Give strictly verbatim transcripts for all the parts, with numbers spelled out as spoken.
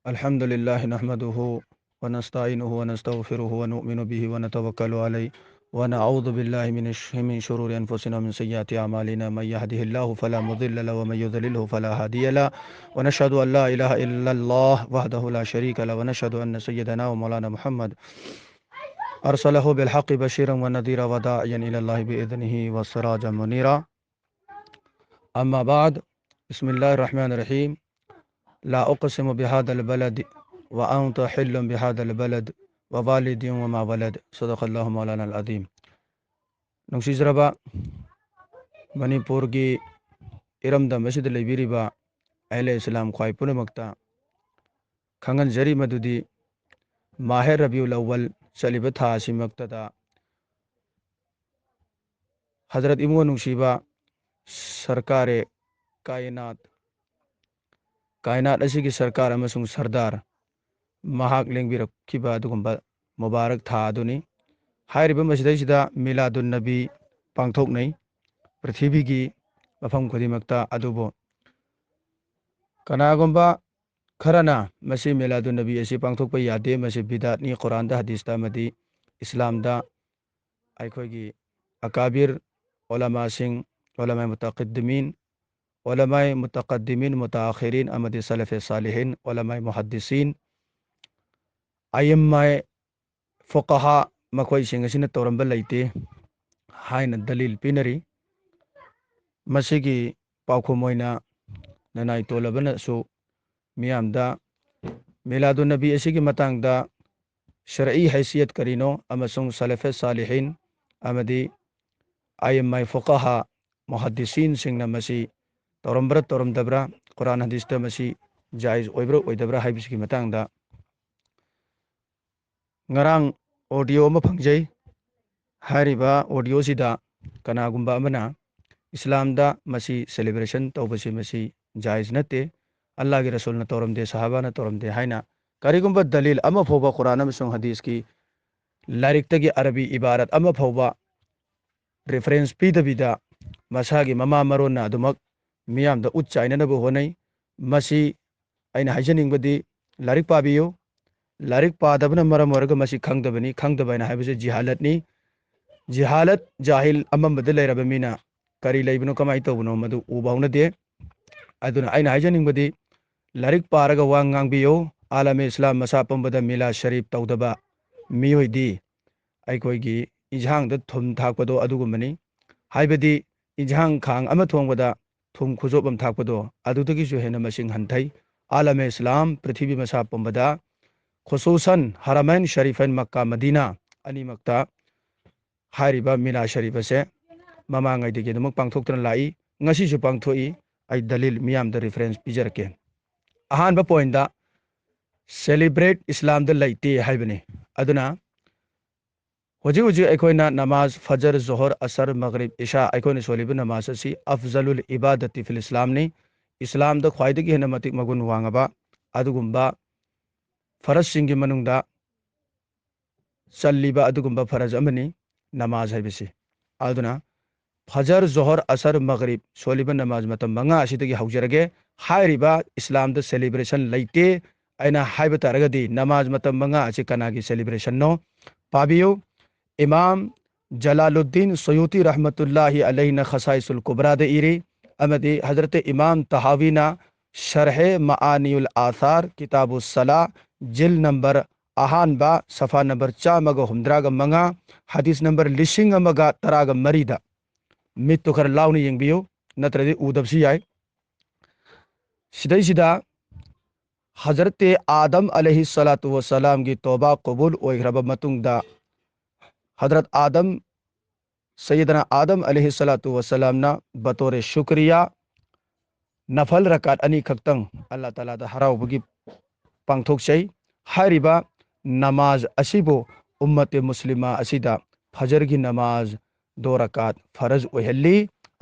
الحمد لله نحمده ونستعينه ونستغفره ونؤمن به ونتوكل عليه ونعوذ بالله من الش-، من شرور أنفسنا ومن سيئات أعمالنا. من يهده الله فلا مضل له ومن يضلله فلا هادي له. ونشهد أن لا إله إلا الله وحده لا شريك له ونشهد أن سيدنا ومولانا محمد أرسله بالحق بشيرا ونذيرا وداعيا إلى الله بإذنه وسراجا منيرا. أما بعد، بسم الله الرحمن الرحيم. لا أقسم بهذا البلد وأنت حل بهذا البلد ووالد وما ولد. صدق الله مولانا العظيم. ꯅꯨꯡꯁꯤꯖꯔꯕ ꯃꯅꯤꯄꯨꯔꯒꯤ ꯏꯔꯝꯗꯝ ꯑꯁꯤꯗ ꯂꯩꯕꯤꯔꯤꯕ ꯑꯍꯂꯦ ꯏꯁꯂꯥꯝ ꯈ꯭ꯋꯥꯏ ꯄꯨꯝꯅꯃꯛꯇ ꯈꯪꯍꯟꯖꯔꯤ ꯃꯗꯨꯗꯤ ꯃꯥꯍꯦ ꯔꯕꯤꯎꯜ ꯑꯋ꯭ꯋꯜ ꯆꯠꯂꯤꯕ ꯊꯥ ꯑꯁꯤꯃꯛꯇꯗ ꯍꯖꯔꯠ ꯏꯕꯨꯡꯉꯣ ꯅꯨꯡꯁꯤꯕ ꯁꯔꯀꯥꯔꯦ ꯀꯥꯏꯅꯥꯠ, ꯀꯥꯏꯅꯥꯠ ꯑꯁꯤꯒꯤ ꯁꯔꯀꯥꯔ ꯑꯃꯁꯨꯡ ꯁꯔꯗꯥꯔ ꯃꯍꯥꯛ ꯂꯦꯡꯕꯤꯔꯛꯈꯤꯕ ꯑꯗꯨꯒꯨꯝꯕ ꯃꯨꯕꯥꯔꯛ ꯊꯥ ꯑꯗꯨꯅꯤ꯫ ꯍꯥꯏꯔꯤꯕ ꯃꯁꯤꯗꯩꯁꯤꯗ ꯃꯤꯂꯥꯗꯨꯟ ꯅꯕꯤ ꯄꯥꯡꯊꯣꯛꯅꯩ꯫ ꯄ꯭ꯔꯤꯊꯤꯕꯤꯒꯤ ꯃꯐꯝ ꯈꯨꯗꯤꯡꯃꯛꯇ꯫ ꯑꯗꯨꯕꯨ ꯀꯅꯥꯒꯨꯝꯕ ꯈꯔꯅ ꯃꯁꯤ ꯃꯤꯂꯥꯗꯨꯟ ꯅꯕꯤ ꯑꯁꯤ ꯄꯥꯡꯊꯣꯛꯄ ꯌꯥꯗꯦ, ꯃꯁꯤ ꯕꯤꯗꯥꯠꯅꯤ, ꯀꯨꯔꯥꯟꯗ, ꯍꯗꯤꯁꯇ ꯑꯃꯗꯤ ꯏꯁꯂꯥꯝꯗ ꯑꯩꯈꯣꯏꯒꯤ ꯑꯀꯥꯕꯤꯔ ꯎꯂꯃꯥꯁꯤꯡ, ꯎꯂꯃꯥꯏ ꯃꯨꯇꯥꯀꯗꯤꯃꯤꯟ, ꯎꯂꯃꯥꯏ ꯃꯨꯇꯥꯀꯗꯤꯃꯤꯟ, ꯃꯨꯇꯥꯈꯤꯔꯤꯟ ꯑꯃꯗꯤ ꯁꯂꯐꯦ ꯁꯥꯂꯤꯍꯤꯟ, ꯎꯂꯃꯥꯏ ꯃꯨꯍꯗꯤꯁꯤꯟ, ꯑꯥꯏ ꯑꯦꯝ ꯑꯥꯏ ꯐꯨꯀꯥꯍꯥ ꯃꯈꯣꯏꯁꯤꯡ ꯑꯁꯤꯅ ꯇꯧꯔꯝꯕ ꯂꯩꯇꯦ ꯍꯥꯏꯅ ꯗꯂꯤꯜ ꯄꯤꯅꯔꯤ꯫ ꯃꯁꯤꯒꯤ ꯄꯥꯎꯈꯨꯝ ꯑꯣꯏꯅ ꯅꯅꯥꯏ ꯇꯣꯜꯂꯕꯅꯁꯨ ꯃꯤꯌꯥꯝꯗ ꯃꯤꯂꯥꯗꯨꯟ ꯅꯕꯤ ꯑꯁꯤꯒꯤ ꯃꯇꯥꯡꯗ ꯁꯔꯏ ꯍꯩꯁꯤꯌꯠ ꯀꯔꯤꯅꯣ ꯑꯃꯁꯨꯡ ꯁꯂꯐꯦ ꯁꯥꯂꯤꯍꯤꯟ ꯑꯃꯗꯤ ꯑꯥꯏ ꯑꯦꯝ ꯑꯥꯏ ꯐꯨꯀꯥꯍꯥ ꯃꯨꯍꯗꯤꯁꯤꯟꯁꯤꯡꯅ ꯃꯁꯤ ꯇꯧꯔꯝꯕ꯭ꯔꯥ ꯇꯧꯔꯝꯗꯕ꯭ꯔꯥ, ꯀꯨꯔꯥꯟ ꯍꯗꯤꯁꯇ ꯃꯁꯤ ꯖꯥꯏꯖ ꯑꯣꯏꯕ꯭ꯔꯥ ꯑꯣꯏꯗꯕ꯭ꯔꯥ ꯍꯥꯏꯕꯁꯤꯒꯤ ꯃꯇꯥꯡꯗ ꯉꯔꯥꯡ ꯑꯣꯗꯤꯑꯣ ꯑꯃ ꯐꯪꯖꯩ꯫ ꯍꯥꯏꯔꯤꯕ ꯑꯣꯗꯤꯑꯣꯁꯤꯗ ꯀꯅꯥꯒꯨꯝꯕ ꯑꯃꯅ ꯏꯁꯂꯥꯝꯗ ꯃꯁꯤ ꯁꯦꯂꯦꯕ꯭ꯔꯦꯁꯟ ꯇꯧꯕꯁꯤ ꯃꯁꯤ ꯖꯥꯏꯖ ꯅꯠꯇꯦ, ꯑꯜꯂꯥꯍꯒꯤ ꯔꯁꯨꯜꯅ ꯇꯧꯔꯝꯗꯦ, ꯁꯍꯥꯕꯥꯅ ꯇꯧꯔꯝꯗꯦ ꯍꯥꯏꯅ ꯀꯔꯤꯒꯨꯝꯕ ꯗꯂꯤꯜ ꯑꯃ ꯐꯥꯎꯕ ꯀꯨꯔꯥꯟ ꯑꯃꯁꯨꯡ ꯍꯗꯤꯁꯀꯤ ꯂꯥꯏꯔꯤꯛꯇꯒꯤ ꯑꯔꯕꯤ ꯏꯕꯥꯔꯠ ꯑꯃ ꯐꯥꯎꯕ ꯔꯤꯐꯔꯦꯟꯁ ꯄꯤꯗꯕꯤꯗ ꯃꯁꯥꯒꯤ ꯃꯃꯥ ꯃꯔꯣꯟꯅ ꯑꯗꯨꯃꯛ ꯃꯤꯌꯥꯝꯗ ꯎꯠ ꯆꯥꯏꯅꯅꯕ ꯍꯣꯠꯅꯩ꯫ ꯃꯁꯤ ꯑꯩꯅ ꯍꯥꯏꯖꯅꯤꯡꯕꯗꯤ ꯂꯥꯏꯔꯤꯛ ꯄꯥꯕꯤꯌꯨ꯫ ꯂꯥꯏꯔꯤꯛ ꯄꯥꯗꯕꯅ ꯃꯔꯝ ꯑꯣꯏꯔꯒ ꯃꯁꯤ ꯈꯪꯗꯕꯅꯤ꯫ ꯈꯪꯗꯕ ꯍꯥꯏꯅ ꯍꯥꯏꯕꯁꯦ ꯖꯤꯍꯥꯂꯠꯅꯤ꯫ ꯖꯤꯍꯥꯂꯠ, ꯖꯥꯍꯤꯜ ꯑꯃꯝꯕꯗ ꯂꯩꯔꯕ ꯃꯤꯅ ꯀꯔꯤ ꯂꯩꯕꯅꯣ, ꯀꯃꯥꯏꯅ ꯇꯧꯕꯅꯣ, ꯃꯗꯨ ꯎꯕ ꯍꯧꯅꯗꯦ꯫ ꯑꯗꯨꯅ ꯑꯩꯅ ꯍꯥꯏꯖꯅꯤꯡꯕꯗꯤ, ꯂꯥꯏꯔꯤꯛ ꯄꯥꯔꯒ ꯋꯥ ꯉꯥꯡꯕꯤꯌꯨ꯫ ꯑꯥꯂꯃꯦ ꯏꯁꯂꯥꯝ ꯃꯁꯥ ꯄꯨꯝꯕꯗ ꯃꯤꯂꯥ ꯁꯔꯤꯐ ꯇꯧꯗꯕ ꯃꯤꯑꯣꯏꯗꯤ ꯑꯩꯈꯣꯏꯒꯤ ꯏꯟꯁꯥꯡꯗ ꯊꯨꯝ ꯊꯥꯛꯄꯗꯣ ꯑꯗꯨꯒꯨꯝꯕꯅꯤ꯫ ꯍꯥꯏꯕꯗꯤ ꯏꯟꯁꯥꯡ ꯈꯥꯡ ꯑꯃ ꯊꯣꯡꯕꯗ ꯊꯨꯝ ꯈꯨꯖꯣꯞ ꯑꯃ ꯊꯥꯛꯄꯗꯣ ꯑꯗꯨꯗꯒꯤꯁꯨ ꯍꯦꯟꯅ ꯃꯁꯤꯡ ꯍꯟꯊꯩ꯫ ꯑꯥꯂꯃꯦ ꯏꯁꯂꯥꯝ, ꯄ꯭ꯔꯤꯊꯤꯕꯤ ꯃꯁꯥ ꯄꯨꯝꯕꯗ, ꯈꯨꯁꯨꯁꯟ ꯍꯔꯃꯩꯟ ꯁꯔꯤꯐꯩꯟ ꯃꯛꯀꯥ ꯃꯗꯤꯅꯥ ꯑꯅꯤꯃꯛꯇ ꯍꯥꯏꯔꯤꯕ ꯃꯤꯂꯥ ꯁꯔꯤꯐ ꯑꯁꯦ ꯃꯃꯥꯡꯉꯩꯗꯒꯤ ꯑꯗꯨꯃꯛ ꯄꯥꯡꯊꯣꯛꯇꯨꯅ ꯂꯥꯛꯏ, ꯉꯁꯤꯁꯨ ꯄꯥꯡꯊꯣꯛꯏ꯫ ꯑꯩ ꯗꯂꯤꯜ ꯃꯤꯌꯥꯝꯗ ꯔꯤꯐꯔꯦꯟꯁ ꯄꯤꯖꯔꯛꯀꯦ꯫ ꯑꯍꯥꯟꯕ ꯄꯣꯏꯟꯗ, ꯁꯦꯂꯤꯕ꯭ꯔꯦꯠ ꯏꯁꯂꯥꯝꯗ ꯂꯩꯇꯦ ꯍꯥꯏꯕꯅꯤ꯫ ꯑꯗꯨꯅ ꯍꯧꯖꯤꯛ ꯍꯧꯖꯤꯛ ꯑꯩꯈꯣꯏꯅ ꯅꯃꯥꯖ ꯐꯖꯔ, ꯖꯣꯍꯔ, ꯑꯁꯔ, ꯃꯒꯔꯤꯕ, ꯏꯁꯥ, ꯑꯩꯈꯣꯏꯅ ꯁꯣꯜꯂꯤꯕ ꯅꯃꯥꯖ ꯑꯁꯤ ꯑꯐꯖꯂꯨꯜ ꯏꯕꯥꯗꯇꯤ ꯐꯤꯜ ꯏꯁꯂꯥꯝꯅꯤ꯫ ꯏꯁꯂꯥꯝꯗ ꯈ꯭ꯋꯥꯏꯗꯒꯤ ꯍꯦꯟꯅ ꯃꯇꯤꯛ ꯃꯒꯨꯟ ꯋꯥꯡꯉꯕ ꯑꯗꯨꯒꯨꯝꯕ ꯐꯔꯖꯁꯤꯡꯒꯤ ꯃꯅꯨꯡꯗ ꯆꯜꯂꯤꯕ ꯑꯗꯨꯒꯨꯝꯕ ꯐꯔꯖ ꯑꯃꯅꯤ ꯅꯃꯥꯖ ꯍꯥꯏꯕꯁꯤ꯫ ꯑꯗꯨꯅ ꯐꯖꯔ, ꯖꯣꯍꯔ, ꯑꯁꯔ, ꯃꯒꯔꯤꯕ ꯁꯣꯜꯂꯤꯕ ꯅꯃꯥꯖ ꯃꯇꯝ ꯃꯉꯥ ꯑꯁꯤꯗꯒꯤ ꯍꯧꯖꯔꯒꯦ꯫ ꯍꯥꯏꯔꯤꯕ ꯏꯁꯂꯥꯝꯗ ꯁꯦꯂꯤꯕ꯭ꯔꯦꯁꯟ ꯂꯩꯇꯦ꯫ ꯑꯩꯅ ꯍꯥꯏꯕ ꯇꯥꯔꯒꯗꯤ ꯅꯃꯥꯖ ꯃꯇꯝ ꯃꯉꯥ ꯑꯁꯤ ꯀꯅꯥꯒꯤ ꯁꯦꯂꯤꯕ꯭ꯔꯦꯁꯟꯅꯣ? ꯄꯥꯕꯤꯌꯨ꯫ ꯏꯃꯥꯝ ꯖꯂꯥꯂꯨꯗꯤꯟ ꯁꯨꯌꯨꯇꯤ ꯔꯍꯃꯇꯨꯜꯂꯥꯍꯤ ꯑꯂꯩꯅ ꯈꯁꯥꯏꯁꯨꯜ ꯀꯨꯕ꯭ꯔꯥꯗ ꯏꯔꯤ, ꯑꯃꯗꯤ ꯍꯖꯔꯠ ꯏꯃꯥꯝ ꯇꯍꯥꯋꯤꯅ ꯁꯔꯍꯦ ꯃꯥꯅꯤꯎꯜ ꯑꯥꯊꯥꯔ ꯀꯤꯇꯥꯕꯨ ꯁꯂꯥ, ꯖꯤꯜ ꯅꯝꯕꯔ ꯑꯍꯥꯟꯕ, ꯁꯐꯥ ꯅꯝꯕꯔ ꯆꯥꯝꯃꯒ ꯍꯨꯝꯗ꯭ꯔꯥꯒ ꯃꯉꯥ, ꯍꯗꯤꯁ ꯅꯝꯕꯔ ꯂꯤꯁꯤꯡ ꯑꯃꯒ ꯇꯔꯥꯒ ꯃꯔꯤꯗ꯫ ꯃꯤꯠꯇꯨ ꯈꯔ ꯂꯥꯎꯅ ꯌꯦꯡꯕꯤꯌꯨ, ꯅꯠꯇ꯭ꯔꯗꯤ ꯎꯗꯕꯁꯨ ꯌꯥꯏ꯫ ꯁꯤꯗꯩꯁꯤꯗ ꯍꯖꯔꯠꯇꯦ ꯑꯥꯗꯝ ꯑꯂꯩꯍꯤ ꯁꯂꯥꯇꯨ ꯋꯁꯂꯥꯝꯒꯤ ꯇꯣꯕꯥ ꯀꯕꯨꯜ ꯑꯣꯏꯈ꯭ꯔꯕ ꯃꯇꯨꯡꯗ, ꯍꯖꯔꯠ ꯑꯥꯗꯝ, ꯁꯩꯌꯗꯅꯥ ꯑꯥꯗꯝ ꯑꯂꯩꯍꯤ ꯁꯂꯥꯇꯨ ꯋꯁꯂꯥꯝꯅ ꯕꯇꯣꯔꯦ ꯁꯨꯀ꯭ꯔꯤꯌꯥ ꯅꯐꯜ ꯔꯀꯥꯠ ꯑꯅꯤꯈꯛꯇꯪ ꯑꯜꯂꯥ ꯇꯥꯂꯥꯗ ꯍꯔꯥꯎꯕꯒꯤ ꯄꯥꯡꯊꯣꯛꯆꯩ꯫ ꯍꯥꯏꯔꯤꯕ ꯅꯃꯥꯖ ꯑꯁꯤꯕꯨ ꯎꯝꯃꯠꯇꯦ ꯃꯨꯁꯂꯤꯃꯥ ꯑꯁꯤꯗ ꯐꯖꯔꯒꯤ ꯅꯃꯥꯖ ꯗꯣ ꯔꯀꯥꯠ ꯐꯔꯖ ꯑꯣꯏꯍꯜꯂꯤ꯫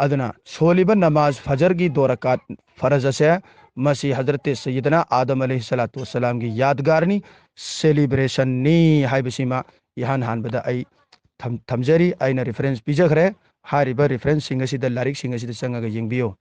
ꯑꯗꯨꯅ ꯁꯣꯜꯂꯤꯕ ꯅꯃꯥꯖ ꯐꯖꯔꯒꯤ ꯗꯣ ꯔꯀꯥꯠ ꯐꯔꯖ ꯑꯁꯦ ꯃꯁꯤ ꯍꯖꯔꯠꯇꯦ ꯁꯩꯌꯗꯅꯥ ꯑꯥꯗꯝ ꯑꯂꯩꯍꯤ ꯁꯂꯥꯇꯨ ꯋꯁꯂꯥꯝꯒꯤ ꯌꯥꯗꯒꯥꯔꯅꯤ, ꯁꯦꯂꯤꯕ꯭ꯔꯦꯁꯟꯅꯤ ꯍꯥꯏꯕꯁꯤꯃ ꯏꯍꯥꯟ ꯍꯥꯟꯕꯗ ꯑꯩ ꯊꯝ-, ꯊꯝꯖꯔꯤ꯫ ꯑꯩꯅ ꯔꯤꯐꯔꯦꯟꯁ ꯄꯤꯖꯈ꯭ꯔꯦ꯫ ꯍꯥꯏꯔꯤꯕ ꯔꯤꯐꯔꯦꯟꯁꯁꯤꯡ ꯑꯁꯤꯗ, ꯂꯥꯏꯔꯤꯛꯁꯤꯡ ꯑꯁꯤꯗ ꯆꯪꯉꯒ ꯌꯦꯡꯕꯤꯌꯨ꯫